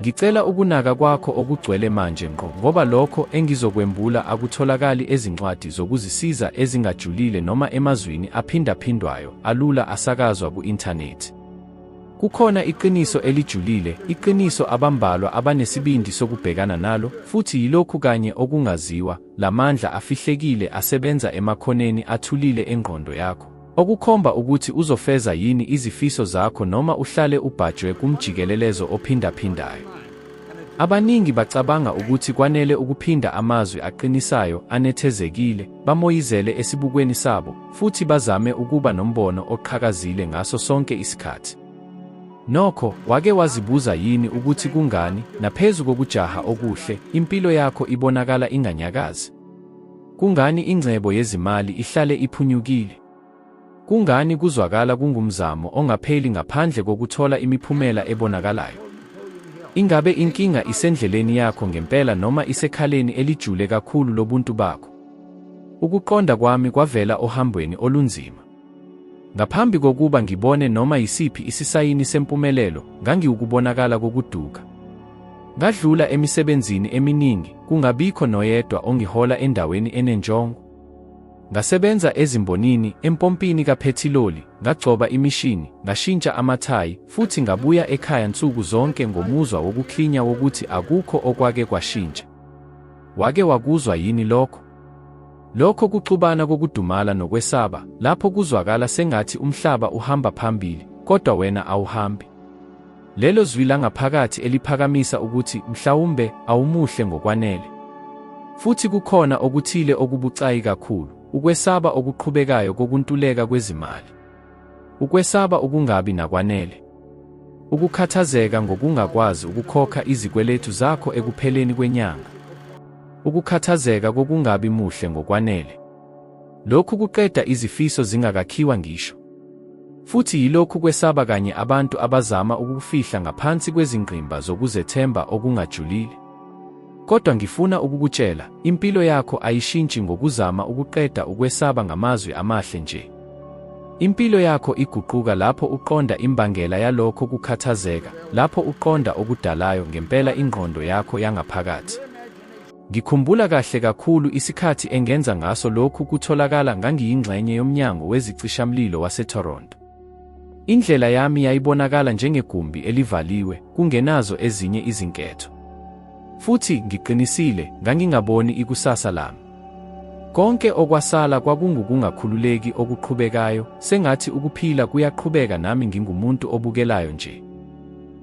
Ngicela ukunaka kwakho okugcwele manje ngqo ngoba lokho engizokwembula akutholakali ezincwadi zokuzisiza ezingajulile noma emazwini aphindaphindwayo alula asakazwa ku-inthanethi. Kukhona iqiniso elijulile, iqiniso abambalwa abanesibindi sokubhekana nalo, futhi yilokhu kanye okungaziwa, lamandla afihlekile asebenza emakhoneni athulile engqondo yakho, okukhomba ukuthi uzofeza yini izifiso zakho noma uhlale ubhajwe kumjikelelezo ophindaphindayo. Abaningi bacabanga ukuthi kwanele ukuphinda amazwi aqinisayo, anethezekile, bamoyizele esibukweni sabo, futhi bazame ukuba nombono oqhakazile ngaso sonke isikhathi. Nokho, wake wazibuza yini ukuthi kungani, naphezu kokujaha okuhle, impilo yakho ibonakala inganyakazi? Kungani ingcebo yezimali ihlale iphunyukile? Kungani kuzwakala kungumzamo ongapheli ngaphandle kokuthola imiphumela ebonakalayo? Ingabe inkinga isendleleni yakho ngempela noma isekhaleni elijule kakhulu lobuntu bakho? Ukuqonda kwami kwavela ohambweni olunzima. Ngaphambi kokuba ngibone noma yisiphi isisayini sempumelelo, ngangiwukubonakala kokuduka. Ngadlula emisebenzini eminingi, kungabikho noyedwa ongihola endaweni enenjongo. Ngasebenza ezimbonini, empompini kaphethiloli, ngagcoba imishini, ngashintsha amathayi, futhi ngabuya ekhaya nsuku zonke ngomuzwa wokuklinya wokuthi akukho okwake kwashintsha. Wake wakuzwa yini lokho? Lokho kuxubana kokudumala nokwesaba, lapho kuzwakala sengathi umhlaba uhamba phambili, kodwa wena awuhambi. Lelo zwi langaphakathi eliphakamisa ukuthi mhlawumbe awumuhle ngokwanele. Futhi kukhona okuthile okubucayi kakhulu, ukwesaba okuqhubekayo kokuntuleka kwezimali. Ukwesaba ukungabi nakwanele. Ukukhathazeka ngokungakwazi ukukhokha izikweletu zakho ekupheleni kwenyanga. Ukukhathazeka kokungabi muhle ngokwanele. Lokhu kuqeda izifiso zingakakhiwa ngisho. Futhi yilokhu kwesaba kanye abantu abazama ukukufihla ngaphansi kwezingqimba zokuzethemba okungajulile. Kodwa ngifuna ukukutshela, impilo yakho ayishintshi ngokuzama ukuqeda ukwesaba ngamazwi amahle nje. Impilo yakho iguquka lapho uqonda imbangela yalokho kukhathazeka, lapho uqonda okudalayo ngempela ingqondo yakho yangaphakathi. Ngikhumbula kahle kakhulu isikhathi engenza ngaso lokhu kutholakala ngangiyingxenye yomnyango wezicishamlilo waseToronto. Indlela yami yayibonakala njengegumbi elivaliwe, kungenazo ezinye izinketho. Futhi, ngiqinisile, ngangingaboni ikusasa lami. Konke okwasala kwakungukungakhululeki okuqhubekayo, sengathi ukuphila kuyaqhubeka nami ngingumuntu obukelayo nje.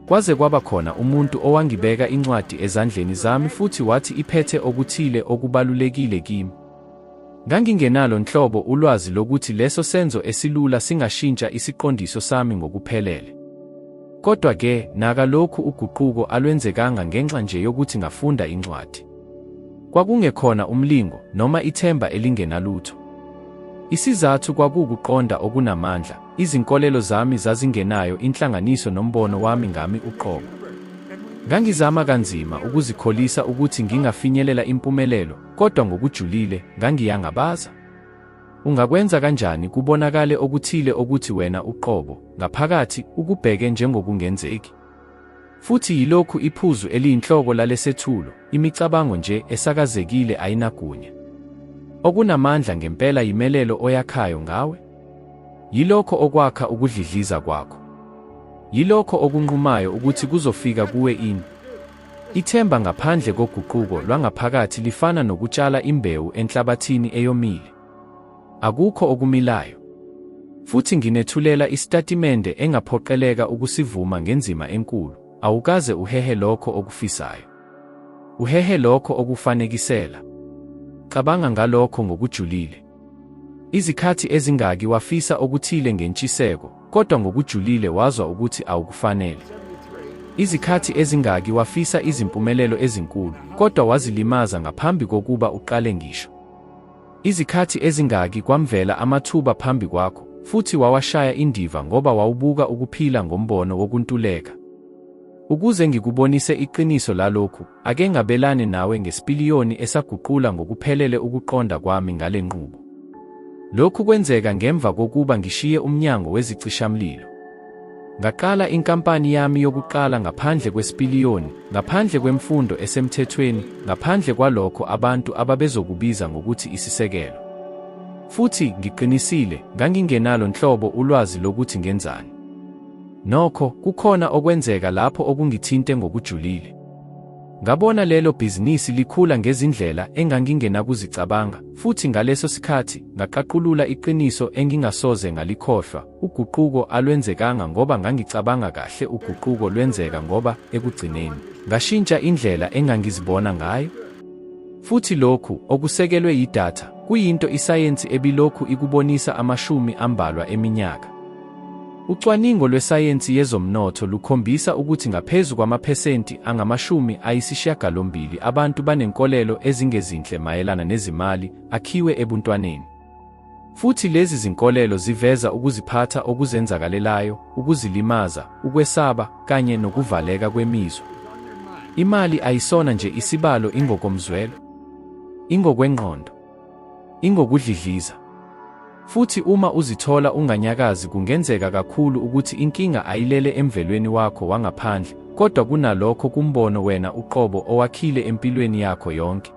Kwaze kwaba khona umuntu owangibeka incwadi ezandleni zami futhi wathi iphethe okuthile okubalulekile kimi. Ngangingenalo nhlobo ulwazi lokuthi leso senzo esilula singashintsha isiqondiso sami ngokuphelele. Kodwa ke, naka lokhu uguquko alwenzekanga ngenxa nje yokuthi ngafunda incwadi. Kwakungekhona umlingo noma ithemba elingenalutho. Isizathu kwakuwukuqonda okunamandla, izinkolelo zami zazingenayo inhlanganiso nombono wami ngami uqobo. Ngangizama kanzima ukuzikholisa ukuthi ngingafinyelela impumelelo, kodwa ngokujulile, ngangiyangabaza. Ungakwenza kanjani kubonakale okuthile okuthi wena uqobo, ngaphakathi, ukubheke njengokungenzeki? Futhi yilokhu iphuzu eliyinhloko lalesethulo, imicabango nje esakazekile ayinagunya. Okunamandla ngempela yimelelo oyakhayo ngawe. Yilokho okwakha ukudlidliza kwakho. Yilokho okunqumayo ukuthi kuzofika kuwe ini. Ithemba ngaphandle koguquko lwangaphakathi lifana nokutshala imbewu enhlabathini eyomile. Akukho okumilayo. Futhi nginethulela isitatimende engaphoqeleka ukusivuma ngenzima enkulu, awukaze uhehe lokho okufisayo. Uhehe lokho okufanekisela. Cabanga ngalokho ngokujulile. Izikhathi ezingaki wafisa okuthile ngentshiseko, kodwa ngokujulile wazwa ukuthi awukufanele. Izikhathi ezingaki wafisa izimpumelelo ezinkulu, kodwa wazilimaza ngaphambi kokuba uqale ngisho. Izikhathi ezingaki kwamvela amathuba phambi kwakho, futhi wawashaya indiva ngoba wawubuka ukuphila ngombono wokuntuleka. Ukuze ngikubonise iqiniso lalokhu, ake ngabelane nawe ngesipiliyoni esaguqula ngokuphelele ukuqonda kwami ngale nqubo. Lokhu kwenzeka ngemva kokuba ngishiye umnyango wezicishamlilo. Ngaqala inkampani yami yokuqala ngaphandle kwesipiliyoni, ngaphandle kwemfundo esemthethweni, ngaphandle kwalokho abantu ababezokubiza ngokuthi isisekelo. Futhi, ngiqinisile, ngangingenalo nhlobo ulwazi lokuthi ngenzani. Nokho, kukhona okwenzeka lapho okungithinte ngokujulile. Ngabona lelo bhizinisi likhula ngezindlela engangingenakuzicabanga, futhi ngaleso sikhathi, ngaqaqulula iqiniso engingasoze ngalikhohlwa, uguquko alwenzekanga ngoba ngangicabanga kahle uguquko lwenzeka ngoba, ekugcineni, ngashintsha indlela engangizibona ngayo. Futhi lokhu, okusekelwe yidatha, kuyinto isayensi ebilokhu ikubonisa amashumi ambalwa eminyaka. Ucwaningo lwesayensi yezomnotho lukhombisa ukuthi ngaphezu kwamaphesenti angama-80 abantu banenkolelo ezingezinhle mayelana nezimali, akhiwe ebuntwaneni. Futhi lezi zinkolelo ziveza ukuziphatha okuzenzakalelayo, ukuzilimaza, ukwesaba, kanye nokuvaleka kwemizwa. Imali ayisona nje isibalo ingokomzwelo. Ingokwengqondo. Ingokudlidliza. Futhi uma uzithola unganyakazi kungenzeka kakhulu ukuthi inkinga ayilele emvelweni wakho wangaphandle, kodwa kunalokho kumbono wena uqobo owakhile empilweni yakho yonke.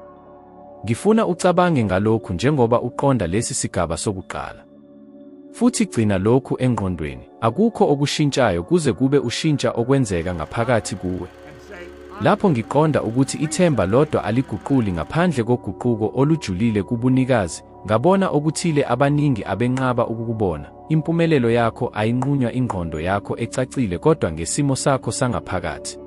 Ngifuna ucabange ngalokhu njengoba uqonda lesi sigaba sokuqala. Futhi gcina lokhu engqondweni, akukho okushintshayo kuze kube ushintsha okwenzeka ngaphakathi kuwe. Lapho ngiqonda ukuthi ithemba lodwa aliguquli ngaphandle koguquko olujulile kubunikazi, ngabona okuthile abaningi abenqaba ukukubona, impumelelo yakho ayinqunywa ingqondo yakho ecacile kodwa ngesimo sakho sangaphakathi.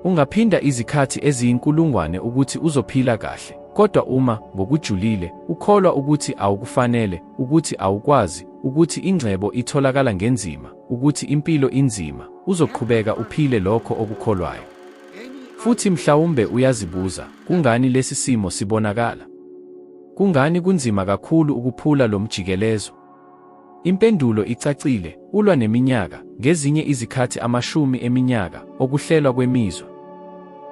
Ungaphinda izikhathi eziyinkulungwane ukuthi uzophila kahle, kodwa uma, ngokujulile, ukholwa ukuthi awukufanele, ukuthi awukwazi, ukuthi ingcebo itholakala ngenzima, ukuthi impilo inzima, uzoqhubeka uphile lokho okukholwayo. Futhi mhlawumbe uyazibuza, kungani lesi simo sibonakala? Kungani kunzima kakhulu ukuphula lo mjikelezo? Impendulo icacile, ulwa neminyaka, ngezinye izikhathi amashumi eminyaka, okuhlelwa kwemizwa.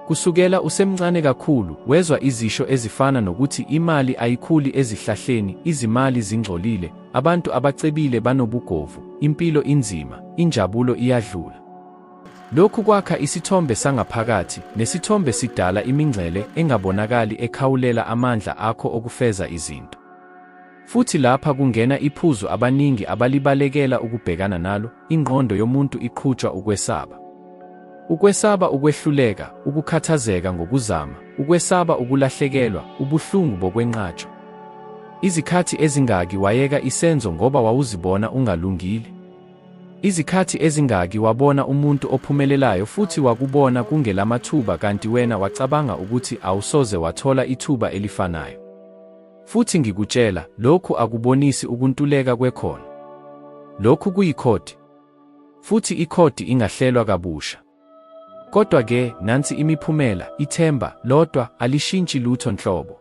Kusukela usemncane kakhulu, wezwa izisho ezifana nokuthi imali ayikhuli ezihlahleni, izimali zingcolile, abantu abacebile banobugovu, impilo inzima, injabulo iyadlula. Lokhu kwakha isithombe sangaphakathi, nesithombe sidala imingcele engabonakali ekhawulela amandla akho okufeza izinto. Futhi lapha kungena iphuzu abaningi abalibalekela ukubhekana nalo, ingqondo yomuntu iqhutshwa ukwesaba. Ukwesaba ukwehluleka, ukukhathazeka ngokuzama, ukwesaba ukulahlekelwa, ubuhlungu bokwenqatshwa. Izikhathi ezingaki wayeka isenzo ngoba wawuzibona ungalungile? Izikhathi ezingaki wabona umuntu ophumelelayo futhi wakubona kungelamathuba kanti wena wacabanga ukuthi awusoze wathola ithuba elifanayo? Futhi ngikutshela, lokhu akubonisi ukuntuleka kwekhono. Lokhu kuyikhodi. Futhi ikhodi ingahlelwa kabusha. Kodwa-ke, nansi imiphumela, ithemba, lodwa, alishintshi lutho nhlobo.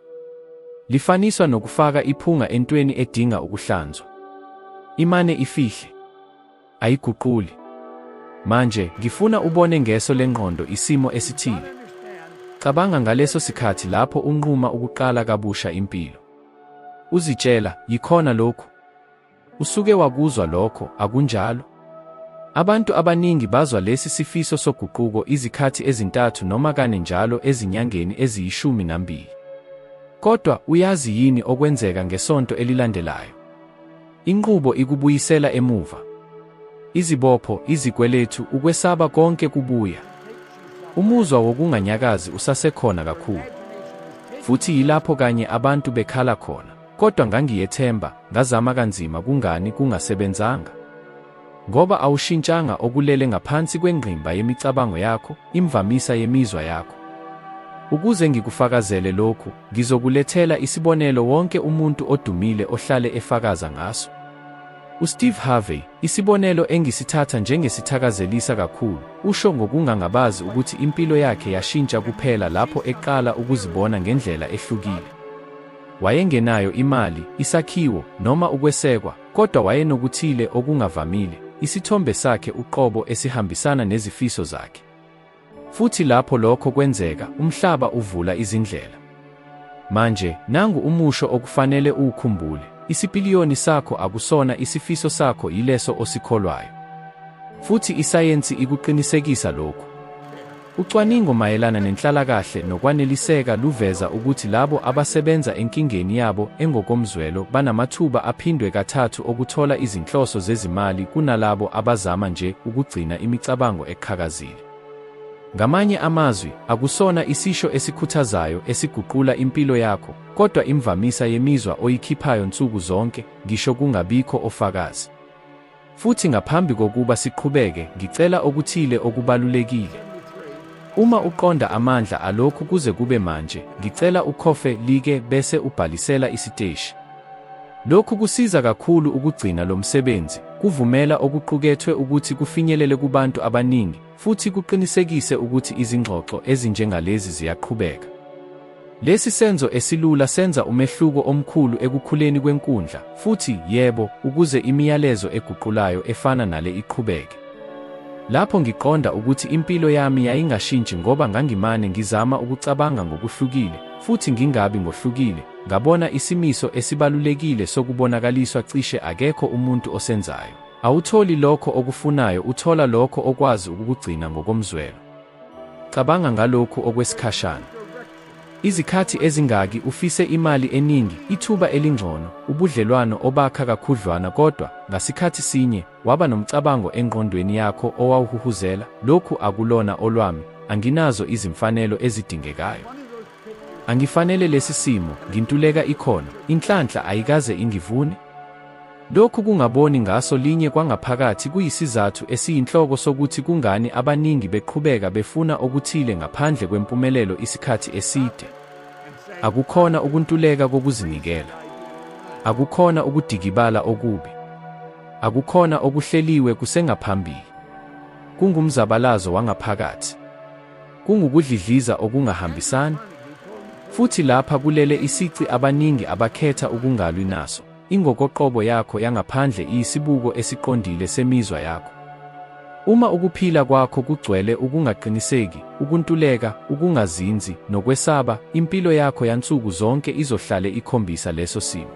Lifaniswa nokufaka iphunga entweni edinga ukuhlanzwa. Imane ifihle. Ayiguquli. Manje, ngifuna ubone ngeso lengqondo isimo esithile. Cabanga ngaleso sikhathi lapho unquma ukuqala kabusha impilo. Uzitshela, yikhona lokhu. Usuke wakuzwa lokho, akunjalo? Abantu abaningi bazwa lesi sifiso soguquko izikhathi ezintathu noma kane njalo ezinyangeni eziyishumi nambili. Kodwa uyazi yini okwenzeka ngesonto elilandelayo? Inqubo ikubuyisela emuva. Izibopho, izikweletu, ukwesaba konke kubuya. Umuzwa wokunganyakazi usasekhona kakhulu. Futhi yilapho kanye abantu bekhala khona. Kodwa ngangiyethemba, ngazama kanzima kungani kungasebenzanga? Ngoba awushintshanga okulele ngaphansi kwengqimba yemicabango yakho, imvamisa yemizwa yakho. Ukuze ngikufakazele lokhu, ngizokulethela isibonelo wonke umuntu odumile ohlale efakaza ngaso. USteve Harvey, isibonelo engisithatha njengesithakazelisa kakhulu, usho ngokungangabazi ukuthi impilo yakhe yashintsha kuphela lapho eqala ukuzibona ngendlela ehlukile. Wayengenayo imali, isakhiwo, noma ukwesekwa, kodwa wayenokuthile okungavamile, isithombe sakhe uqobo esihambisana nezifiso zakhe. Futhi lapho lokho kwenzeka, umhlaba uvula izindlela. Manje, nangu umusho okufanele uwukhumbule, isipiliyoni sakho akusona isifiso sakho yileso osikholwayo. Futhi isayensi ikuqinisekisa lokhu. Ucwaningo mayelana nenhlalakahle nokwaneliseka luveza ukuthi labo abasebenza enkingeni yabo engokomzwelo banamathuba aphindwe kathathu okuthola izinhloso zezimali kunalabo abazama nje ukugcina imicabango eqhakazile. Ngamanye amazwi, akusona isisho esikhuthazayo esiguqula impilo yakho, kodwa imvamisa yemizwa oyikhiphayo nsuku zonke, ngisho kungabikho ofakazi. Futhi ngaphambi kokuba siqhubeke, ngicela okuthile okubalulekile. Uma uqonda amandla alokhu kuze kube manje, ngicela ukhofe like bese ubhalisela isiteshi. Lokhu kusiza kakhulu ukugcina lo msebenzi, kuvumela okuqukethwe ukuthi kufinyelele kubantu abaningi, futhi kuqinisekise ukuthi izingxoxo ezinjengalezi ziyaqhubeka. Lesi senzo esilula senza umehluko omkhulu ekukhuleni kwenkundla, futhi, yebo, ukuze imiyalezo eguqulayo efana nale iqhubeke. Lapho ngiqonda ukuthi impilo yami yayingashintshi ngoba ngangimane ngizama ukucabanga ngokuhlukile, futhi ngingabi ngohlukile, ngabona isimiso esibalulekile sokubonakaliswa cishe akekho umuntu osenzayo. Awutholi lokho okufunayo, uthola lokho okwazi ukukugcina ngokomzwelo. Cabanga ngalokhu okwesikhashana. Izikhathi ezingaki ufise imali eningi, ithuba elingcono, ubudlelwano obakha kakhudlwana kodwa, ngasikhathi sinye, waba nomcabango engqondweni yakho owawuhuhuzela, Lokhu akulona olwami, anginazo izimfanelo ezidingekayo. Angifanele lesi simo, ngintuleka ikhono, inhlanhla ayikaze ingivune? Lokhu kungaboni ngaso linye kwangaphakathi kuyisizathu esiyinhloko sokuthi kungani abaningi beqhubeka befuna okuthile ngaphandle kwempumelelo isikhathi eside. Akukhona ukuntuleka kokuzinikela. Akukhona ukudikibala okubi. Akukhona okuhleliwe kusengaphambili. Kungumzabalazo wangaphakathi. Kungukudlidliza okungahambisani. Futhi lapha kulele isici abaningi abakhetha ukungalwi naso. Ingokoqobo yakho yangaphandle iyisibuko esiqondile semizwa yakho. Uma ukuphila kwakho kugcwele ukungaqiniseki, ukuntuleka, ukungazinzi, nokwesaba, impilo yakho yansuku zonke izohlale ikhombisa leso simo.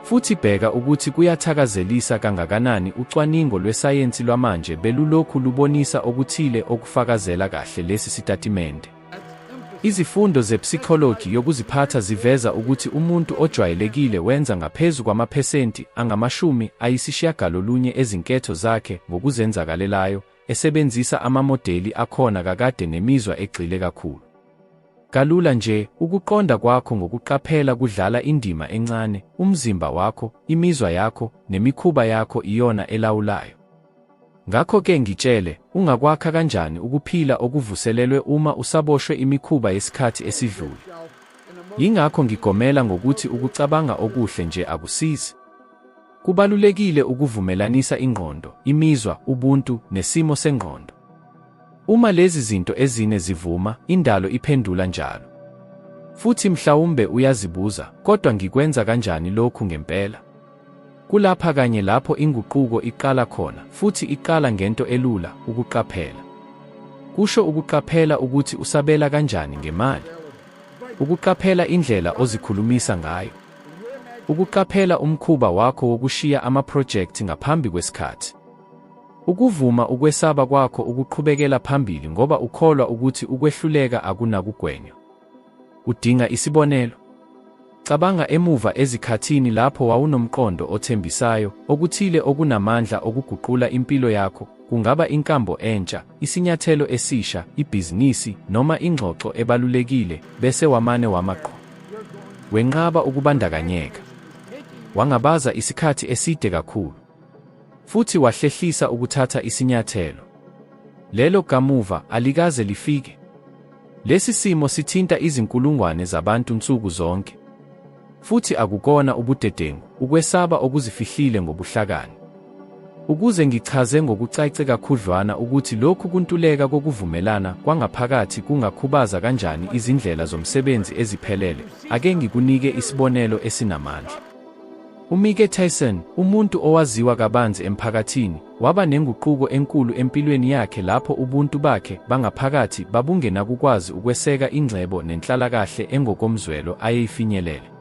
Futhi bheka ukuthi kuyathakazelisa kangakanani ucwaningo lwesayensi lwamanje belulokhu lubonisa okuthile okufakazela kahle lesi sitatimende. Izifundo zepsychology yokuziphatha ziveza ukuthi umuntu ojwayelekile wenza ngaphezu kwamaphesenti angama-90 ezinketho zakhe ngokuzenzakalelayo, esebenzisa amamodeli akhona kakade nemizwa egxile kakhulu. Kalula nje, ukuqonda kwakho ngokuqaphela kudlala indima encane, umzimba wakho, imizwa yakho, nemikhuba yakho iyona elawulayo. Ngakho-ke ngitshele, ungakwakha kanjani ukuphila okuvuselelwe uma usaboshwe imikhuba yesikhathi esidlule? Yingakho ngigomela ngokuthi ukucabanga okuhle nje akusizi. Kubalulekile ukuvumelanisa ingqondo, imizwa, ubuntu, nesimo sengqondo. Uma lezi zinto ezine zivuma, indalo iphendula njalo. Futhi mhlawumbe uyazibuza, kodwa ngikwenza kanjani lokhu ngempela? Kulapha kanye lapho inguquko iqala khona, futhi iqala ngento elula, ukuqaphela. Kusho ukuqaphela ukuthi usabela kanjani ngemali. Ukuqaphela indlela ozikhulumisa ngayo. Ukuqaphela umkhuba wakho wokushiya amaphrojekthi ngaphambi kwesikhathi. Ukuvuma ukwesaba kwakho ukuqhubekela phambili ngoba ukholwa ukuthi ukwehluleka akunakugwenywa. Udinga isibonelo? Cabanga emuva ezikhathini lapho wawunomqondo othembisayo, okuthile okunamandla okuguqula impilo yakho, kungaba inkambo entsha, isinyathelo esisha, ibhizinisi, noma ingxoxo ebalulekile, bese wamane wama qho. Wenqaba ukubandakanyeka. Wangabaza isikhathi eside kakhulu. Futhi wahlehlisa ukuthatha isinyathelo. Lelo kamuva alikaze lifike. Lesi simo sithinta izinkulungwane zabantu nsuku zonke. Futhi akukona ubudedengu, ukwesaba okuzifihlile ngobuhlakani. Ukuze ngichaze ngokucace kakhudlwana ukuthi lokhu kuntuleka kokuvumelana kwangaphakathi kungakhubaza kanjani izindlela zomsebenzi eziphelele, ake ngikunike isibonelo esinamandla. UMike Tyson, umuntu owaziwa kabanzi emphakathini, waba nenguquko enkulu empilweni yakhe lapho ubuntu bakhe bangaphakathi babungenakukwazi ukweseka ingcebo nenhlalakahle engokomzwelo ayeyifinyelele.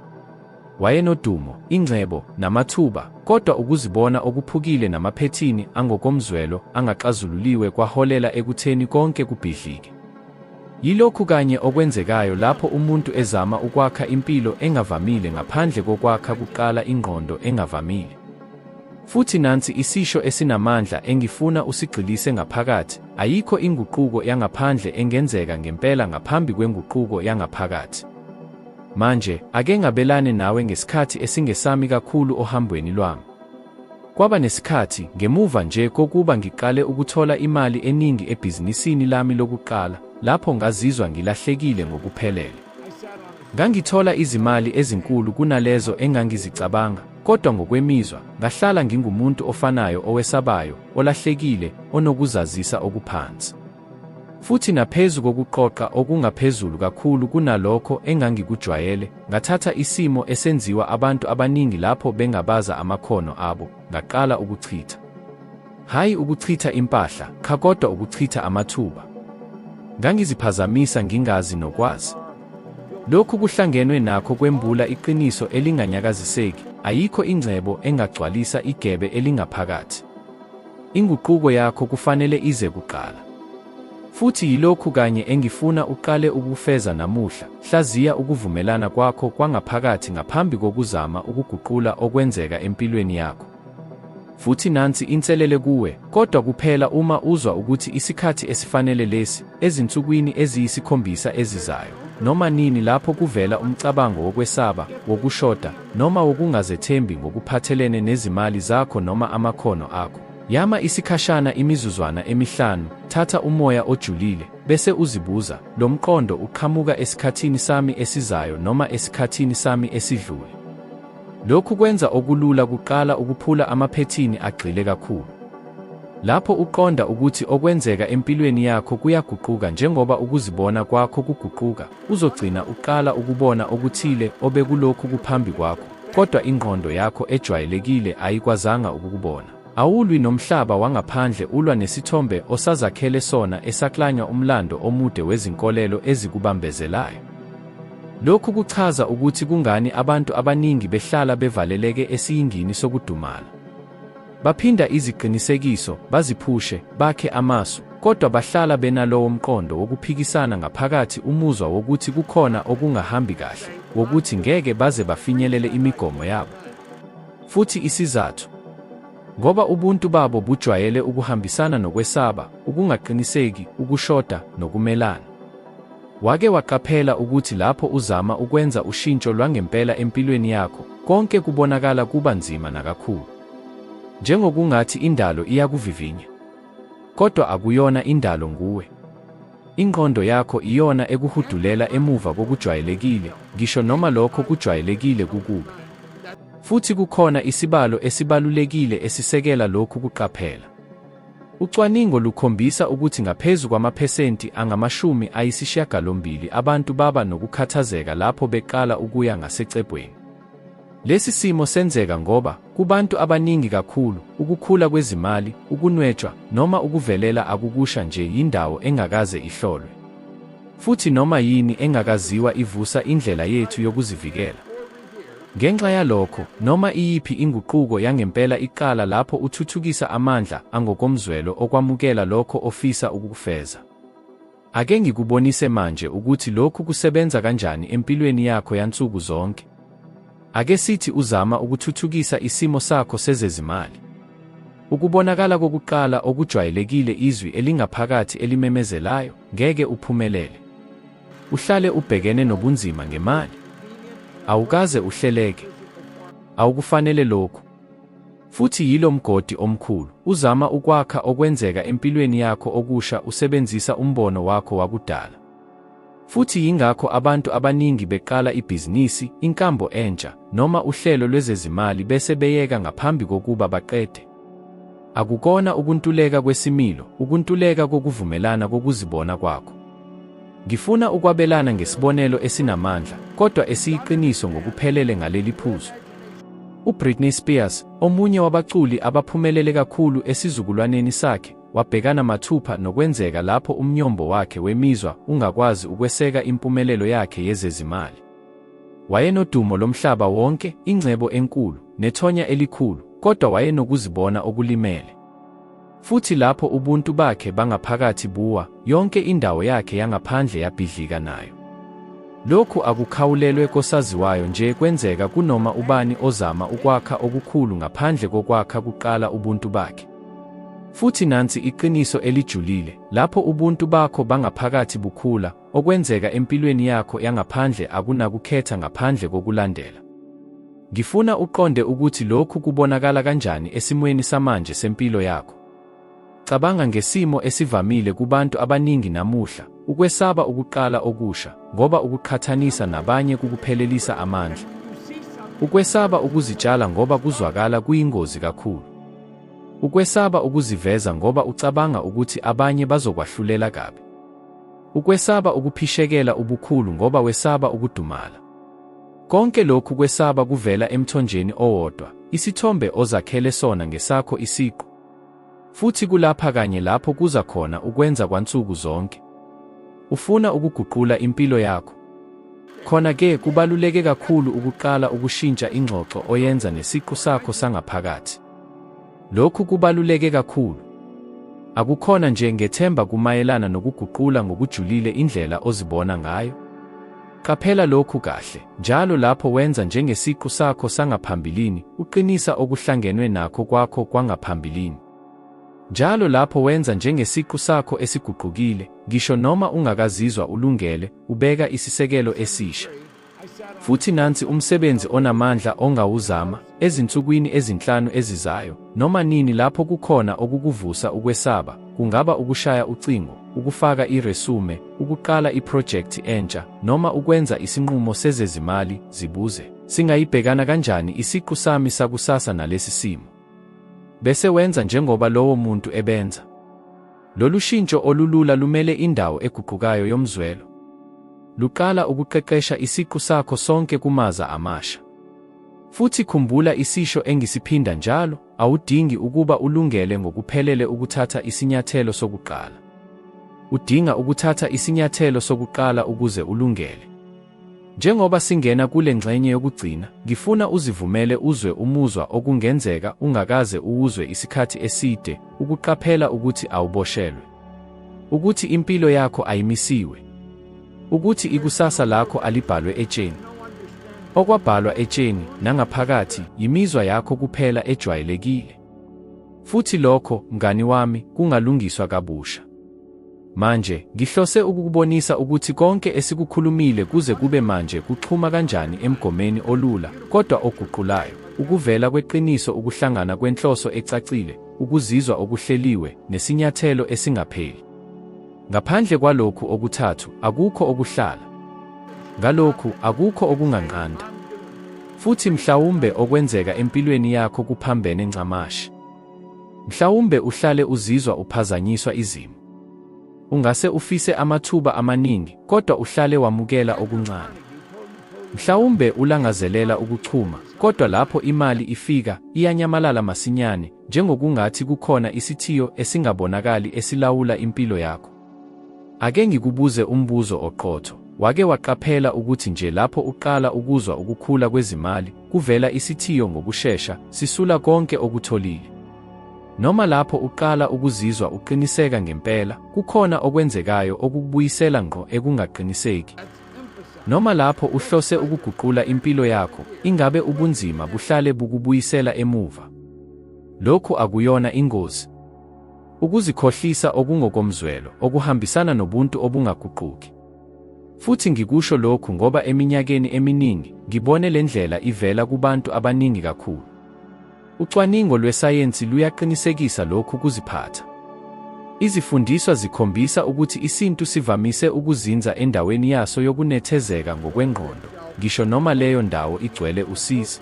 Wayenodumo, ingcebo, namathuba, kodwa ukuzibona okuphukile namaphethini angokomzwelo angaxazululiwe kwaholela ekutheni konke kubhidlike. Yilokhu kanye okwenzekayo lapho umuntu ezama ukwakha impilo engavamile ngaphandle kokwakha kuqala ingqondo engavamile. Futhi nansi isisho esinamandla engifuna usigxilise ngaphakathi, ayikho inguquko yangaphandle engenzeka ngempela ngaphambi kwenguquko yangaphakathi. Manje, ake ngabelane nawe ngesikhathi esingesami kakhulu ohambweni lwami. Kwaba nesikhathi, ngemuva nje kokuba ngiqale ukuthola imali eningi ebhizinisini lami lokuqala, lapho ngazizwa ngilahlekile ngokuphelele. Ngangithola izimali ezinkulu kunalezo engangizicabanga, kodwa ngokwemizwa, ngahlala ngingumuntu ofanayo owesabayo, olahlekile, onokuzazisa okuphansi. Futhi naphezu kokuqoqa okungaphezulu kakhulu kunalokho engangikujwayele, ngathatha isimo esenziwa abantu abaningi lapho bengabaza amakhono abo, ngaqala ukuchitha. Hhayi ukuchitha impahla, qha kodwa ukuchitha amathuba. Ngangiziphazamisa ngingazi nokwazi. Lokhu kuhlangenwe nakho kwembula iqiniso elinganyakaziseki, ayikho ingcebo engagcwalisa igebe elingaphakathi. Inguquko yakho kufanele ize kuqala. Futhi yilokhu kanye engifuna uqale ukufeza namuhla, hlaziya ukuvumelana kwakho kwangaphakathi ngaphambi kokuzama ukuguqula okwenzeka empilweni yakho. Futhi nansi inselele kuwe, kodwa kuphela uma uzwa ukuthi isikhathi esifanele lesi, ezinsukwini eziyisikhombisa ezizayo, noma nini lapho kuvela umcabango wokwesaba, wokushoda, noma wokungazethembi ngokuphathelene nezimali zakho noma amakhono akho, yama isikhashana imizuzwana emihlanu, thatha umoya ojulile, bese uzibuza, Lo mqondo uqhamuka esikhathini sami esizayo noma esikhathini sami esidlule? Lokhu kwenza okulula kuqala ukuphula amaphethini agxile kakhulu. Lapho uqonda ukuthi okwenzeka empilweni yakho kuyaguquka njengoba ukuzibona kwakho kuguquka, uzogcina uqala ukubona okuthile obekulokhu kuphambi kwakho, kodwa ingqondo yakho ejwayelekile ayikwazanga ukukubona. Awulwi nomhlaba wangaphandle ulwa nesithombe osazakhele sona esaklanywa umlando omude wezinkolelo ezikubambezelayo. Lokhu kuchaza ukuthi kungani abantu abaningi behlala bevaleleke esiyingini sokudumala. Baphinda iziqinisekiso, baziphushe, bakhe amasu, kodwa bahlala benalowo mqondo wokuphikisana ngaphakathi umuzwa wokuthi kukhona okungahambi kahle, wokuthi ngeke baze bafinyelele imigomo yabo. Futhi isizathu? Ngoba ubuntu babo bujwayele ukuhambisana nokwesaba, ukungaqiniseki, ukushoda, nokumelana. Wake waqaphela ukuthi lapho uzama ukwenza ushintsho lwangempela empilweni yakho, konke kubonakala kuba nzima nakakhulu. Njengokungathi indalo iyakuvivinya. Kodwa akuyona indalo nguwe. Ingqondo yakho iyona ekuhudulela emuva kokujwayelekile, ngisho noma lokho kujwayelekile kukubi. Futhi kukhona isibalo esibalulekile esisekela lokhu kuqaphela. Ucwaningo lukhombisa ukuthi ngaphezu kwamaphesenti angama-80 abantu baba nokukhathazeka lapho beqala ukuya ngasecebweni. Lesi simo senzeka ngoba, kubantu abaningi kakhulu, ukukhula kwezimali, ukunwetshwa, noma ukuvelela akukusha nje yindawo engakaze ihlolwe. Futhi noma yini engakaziwa ivusa indlela yethu yokuzivikela. Ngenxa yalokho, noma iyiphi inguquko yangempela iqala lapho uthuthukisa amandla angokomzwelo okwamukela lokho ofisa ukukufeza. Ake ngikubonise manje ukuthi lokhu kusebenza kanjani empilweni yakho yansuku zonke. Ake sithi uzama ukuthuthukisa isimo sakho sezezimali. Ukubonakala kokuqala okujwayelekile izwi elingaphakathi elimemezelayo, ngeke uphumelele. Uhlale ubhekene nobunzima ngemali. Awukaze uhleleke. Awukufanele lokhu. Futhi yilo mgodi omkhulu. Uzama ukwakha okwenzeka empilweni yakho okusha usebenzisa umbono wakho wakudala. Futhi yingakho abantu abaningi beqala ibhizinisi, inkambo entsha, noma uhlelo lwezezimali bese beyeka ngaphambi kokuba baqede. Akukona ukuntuleka kwesimilo, ukuntuleka kokuvumelana kokuzibona kwakho. Ngifuna ukwabelana ngesibonelo esinamandla, kodwa esiyiqiniso ngokuphelele ngaleli phuzu. UBritney Spears, omunye wabaculi abaphumelele kakhulu esizukulwaneni sakhe, wabhekana mathupha nokwenzeka lapho umnyombo wakhe wemizwa ungakwazi ukweseka impumelelo yakhe yezezimali. Wayenodumo lomhlaba wonke, ingcebo enkulu, nethonya elikhulu, kodwa wayenokuzibona okulimele. Futhi lapho ubuntu bakhe bangaphakathi buwa, yonke indawo yakhe yangaphandle yabhidlika nayo. Lokhu akukhawulelwe kosaziwayo nje kwenzeka kunoma ubani ozama ukwakha okukhulu ngaphandle kokwakha kuqala ubuntu bakhe. Futhi nansi iqiniso elijulile, lapho ubuntu bakho bangaphakathi bukhula, okwenzeka empilweni yakho yangaphandle akunakukhetha ngaphandle kokulandela. Ngifuna uqonde ukuthi lokhu kubonakala kanjani esimweni samanje sempilo yakho. Cabanga ngesimo esivamile kubantu abaningi namuhla, ukwesaba ukuqala okusha, ngoba ukuqhathanisa nabanye kukuphelelisa amandla. Ukwesaba ukuzitshala ngoba kuzwakala kuyingozi kakhulu. Ukwesaba ukuziveza ngoba ucabanga ukuthi abanye bazokwahlulela kabi. Ukwesaba ukuphishekela ubukhulu ngoba wesaba ukudumala. Konke lokhu kwesaba kuvela emthonjeni owodwa, isithombe ozakhele sona ngesakho isiqu. Futhi kulapha kanye lapho kuza khona ukwenza kwansuku zonke. Ufuna ukuguqula impilo yakho. Khona-ke kubaluleke kakhulu ukuqala ukushintsha ingxoxo oyenza nesiqu sakho sangaphakathi. Lokhu kubaluleke kakhulu. Akukhona nje ngethemba kumayelana nokuguqula ngokujulile indlela ozibona ngayo. Qaphela lokhu kahle, njalo lapho wenza njengesiqu sakho sangaphambilini, uqinisa okuhlangenwe nakho kwakho kwangaphambilini. Njalo lapho wenza njengesiqu sakho esiguqukile, ngisho noma ungakazizwa ulungele, ubeka isisekelo esisha. Futhi nansi umsebenzi onamandla ongawuzama, ezinsukwini ezinhlanu ezizayo, noma nini lapho kukhona okukuvusa ukwesaba, kungaba ukushaya ucingo, ukufaka iresume, ukuqala iphrojekthi entsha, noma ukwenza isinqumo sezezimali, zibuze, Singayibhekana kanjani isiqu sami sakusasa nalesi simo? Bese wenza njengoba lowo muntu ebenza. Lolu shintsho olulula lumele indawo eguqukayo yomzwelo. Luqala ukuqeqesha isiqu sakho sonke kumaza amasha. Futhi khumbula isisho engisiphinda njalo, awudingi ukuba ulungele ngokuphelele ukuthatha isinyathelo sokuqala. Udinga ukuthatha isinyathelo sokuqala ukuze ulungele. Njengoba singena kule ngxenye yokugcina, ngifuna uzivumele uzwe umuzwa okungenzeka ungakaze uwuzwe isikhathi eside, ukuqaphela ukuthi awuboshelwe. Ukuthi impilo yakho ayimisiwe. Ukuthi ikusasa lakho alibhalwe etsheni. Okwabhalwa etsheni, nangaphakathi, yimizwa yakho kuphela ejwayelekile. Futhi lokho, mngani wami, kungalungiswa kabusha. Manje, ngihlose ukukubonisa ukuthi konke esikukhulumile kuze kube manje kuxhuma kanjani emgomeni olula, kodwa oguqulayo, ukuvela kweqiniso ukuhlangana kwenhloso ecacile, ukuzizwa okuhleliwe, nesinyathelo esingapheli. Ngaphandle kwalokhu okuthathu, akukho okuhlala. Ngalokhu, akukho okunganqanda. Futhi mhlawumbe okwenzeka empilweni yakho kuphambene ncamashi. Mhlawumbe uhlale uzizwa uphazanyiswa izimo. Ungase ufise amathuba amaningi, kodwa uhlale wamukela okuncane. Mhlawumbe ulangazelela ukuchuma, kodwa lapho imali ifika, iyanyamalala masinyane, njengokungathi kukhona isithiyo esingabonakali esilawula impilo yakho. Ake ngikubuze umbuzo oqotho, Wake waqaphela ukuthi nje lapho uqala ukuzwa ukukhula kwezimali, kuvela isithiyo ngokushesha, sisula konke okutholile? Noma lapho uqala ukuzizwa uqiniseka ngempela, kukhona okwenzekayo okukubuyisela ngqo ekungaqiniseki? Noma lapho uhlose ukuguqula impilo yakho, ingabe ubunzima buhlale bukubuyisela emuva? Lokhu akuyona ingozi. Ukuzikhohlisa okungokomzwelo okuhambisana nobuntu obungaguquki. Futhi ngikusho lokhu ngoba eminyakeni eminingi ngibone le ndlela ivela kubantu abaningi kakhulu. Ucwaningo lwesayensi luyaqinisekisa lokhu kuziphatha. Izifundiswa zikhombisa ukuthi isintu sivamise ukuzinza endaweni yaso yokunethezeka ngokwengqondo, ngisho noma leyo ndawo igcwele usizi.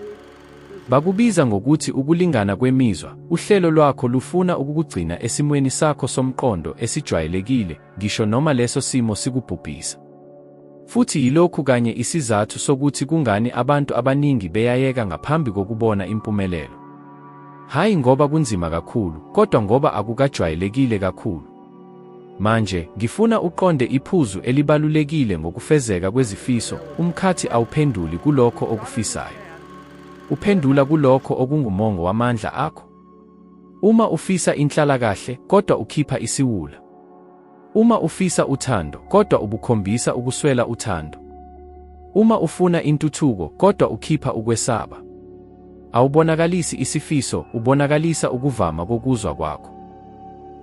Bakubiza ngokuthi ukulingana kwemizwa, uhlelo lwakho lufuna ukukugcina esimweni sakho somqondo esijwayelekile, ngisho noma leso simo sikubhubhisa. Futhi yilokhu kanye isizathu sokuthi kungani abantu abaningi beyayeka ngaphambi kokubona impumelelo. Hhayi ngoba kunzima kakhulu, kodwa ngoba akukajwayelekile kakhulu. Manje, ngifuna uqonde iphuzu elibalulekile ngokufezeka kwezifiso, umkhathi awuphenduli kulokho okufisayo. Uphendula kulokho okungumongo wamandla akho. Uma ufisa inhlalakahle, kodwa ukhipha isiwula. Uma ufisa uthando, kodwa ubukhombisa ukuswela uthando. Uma ufuna intuthuko, kodwa ukhipha ukwesaba. Awubonakalisi isifiso, ubonakalisa ukuvama kokuzwa kwakho.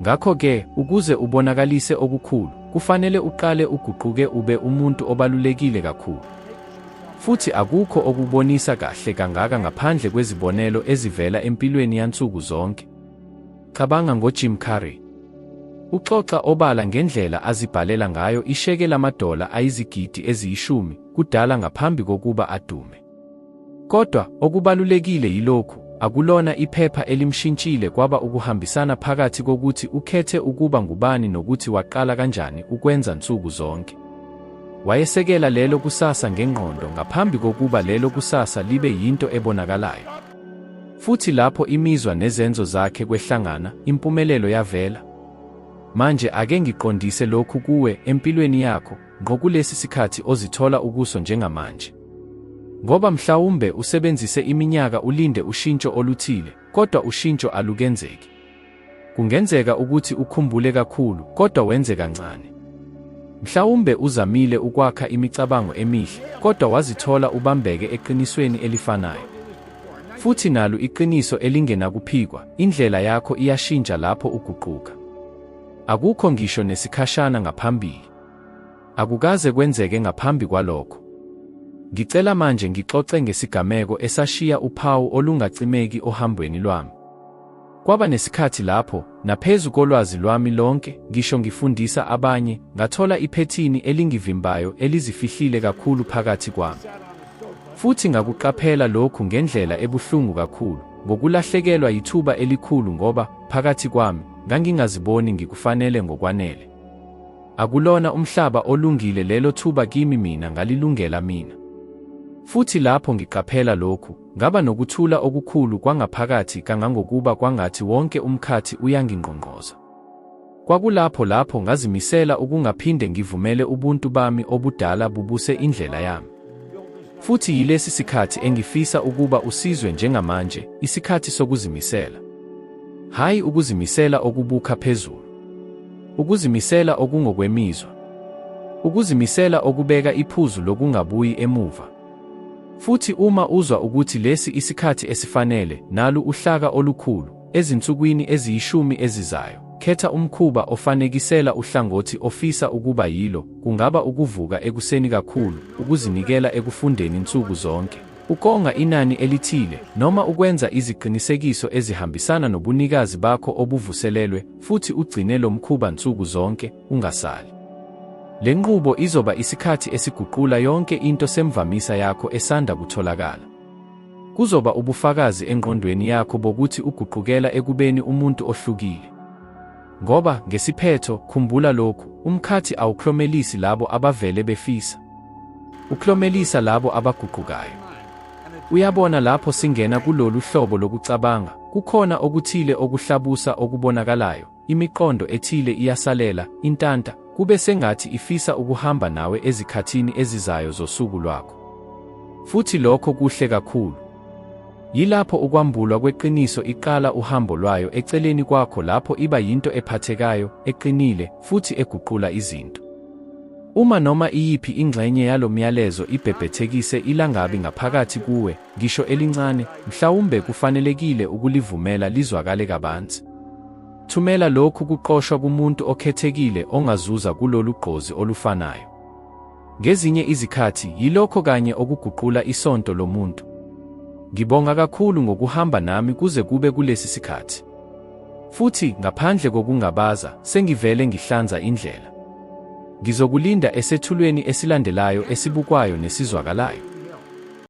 Ngakho-ke, ukuze ubonakalise okukhulu, kufanele uqale uguquke ube umuntu obalulekile kakhulu. Futhi akukho okubonisa kahle kangaka ngaphandle kwezibonelo ezivela empilweni yansuku zonke. Cabanga ngoJim Carrey. Uxoxa obala ngendlela azibhalela ngayo isheke lamadola ayizigidi eziyishumi, kudala ngaphambi kokuba adume. Kodwa, okubalulekile yilokhu, akulona iphepha elimshintshile kwaba ukuhambisana phakathi kokuthi ukhethe ukuba ngubani nokuthi waqala kanjani ukwenza nsuku zonke. Wayesekela lelo kusasa ngengqondo ngaphambi kokuba lelo kusasa libe yinto ebonakalayo. Futhi lapho imizwa nezenzo zakhe kwehlangana, impumelelo yavela. Manje ake ngiqondise lokhu kuwe empilweni yakho, ngqo kulesi sikhathi ozithola ukuso njengamanje. Ngoba mhlawumbe usebenzise iminyaka ulinde ushintsho oluthile, kodwa ushintsho alukenzeki. Kungenzeka ukuthi ukhumbule kakhulu, kodwa wenze kancane. Mhlawumbe uzamile ukwakha imicabango emihle, kodwa wazithola ubambeke eqinisweni elifanayo. Futhi nalu iqiniso elingenakuphikwa, indlela yakho iyashintsha lapho uguquka. Akukho ngisho nesikhashana ngaphambili. Akukaze kwenzeke ngaphambi kwalokho. Ngicela manje ngixoxe ngesigameko esashiya uphawu olungacimeki ohambweni lwami. Kwaba nesikhathi lapho, naphezu kolwazi lwami lonke, ngisho ngifundisa abanye, ngathola iphethini elingivimbayo elizifihlile kakhulu phakathi kwami. Futhi ngakuqaphela lokhu ngendlela ebuhlungu kakhulu, ngokulahlekelwa yithuba elikhulu ngoba, phakathi kwami, ngangingaziboni ngikufanele ngokwanele. Akulona umhlaba olungile lelo thuba kimi mina ngalilungela mina. Futhi lapho ngiqaphela lokhu, ngaba nokuthula okukhulu kwangaphakathi kangangokuba kwangathi wonke umkhathi uyangingqongqoza. Kwakulapho lapho ngazimisela ukungaphinde ngivumele ubuntu bami obudala bubuse indlela yami. Futhi yilesi sikhathi engifisa ukuba usizwe njengamanje, isikhathi sokuzimisela. Hhayi ukuzimisela okubukha phezulu. Ukuzimisela okungokwemizwa. Ukuzimisela okubeka iphuzu lokungabuyi emuva. Futhi uma uzwa ukuthi lesi isikhathi esifanele, nalu uhlaka olukhulu, ezinsukwini eziyishumi ezizayo, khetha umkhuba ofanekisela uhlangothi ofisa ukuba yilo, kungaba ukuvuka ekuseni kakhulu, ukuzinikela ekufundeni nsuku zonke, ukonga inani elithile, noma ukwenza iziqinisekiso ezihambisana nobunikazi bakho obuvuselelwe, futhi ugcine lo mkhuba nsuku zonke, ungasali. Le nqubo izoba isikhathi esiguqula yonke into semvamisa yakho esanda kutholakala. Kuzoba ubufakazi engqondweni yakho bokuthi uguqukela ekubeni umuntu ohlukile. Ngoba, ngesiphetho, khumbula lokhu, umkhathi awuklomelisi labo abavele befisa. Uklomelisa labo abaguqukayo. Uyabona lapho singena kulolu hlobo lokucabanga, kukhona okuthile okuhlabusa okubonakalayo, imiqondo ethile iyasalela, intanta, kube sengathi ifisa ukuhamba nawe ezikhathini ezizayo zosuku lwakho. Futhi lokho kuhle kakhulu. Yilapho ukwambulwa kweqiniso iqala uhambo lwayo eceleni kwakho lapho iba yinto ephathekayo, eqinile, futhi eguqula izinto. Uma noma iyiphi ingxenye yalo myalezo ibhebhethekise ilangabi ngaphakathi kuwe, ngisho elincane, mhlawumbe kufanelekile ukulivumela lizwakale kabanzi. Thumela lokhu kuqoshwa kumuntu okhethekile ongazuza kulolu gqozi olufanayo. Ngezinye izikhathi, yilokho kanye okuguqula isonto lomuntu. Ngibonga kakhulu ngokuhamba nami kuze kube kulesi sikhathi. Futhi, ngaphandle kokungabaza, sengivele ngihlanza indlela. Ngizokulinda esethulweni esilandelayo esibukwayo nesizwakalayo.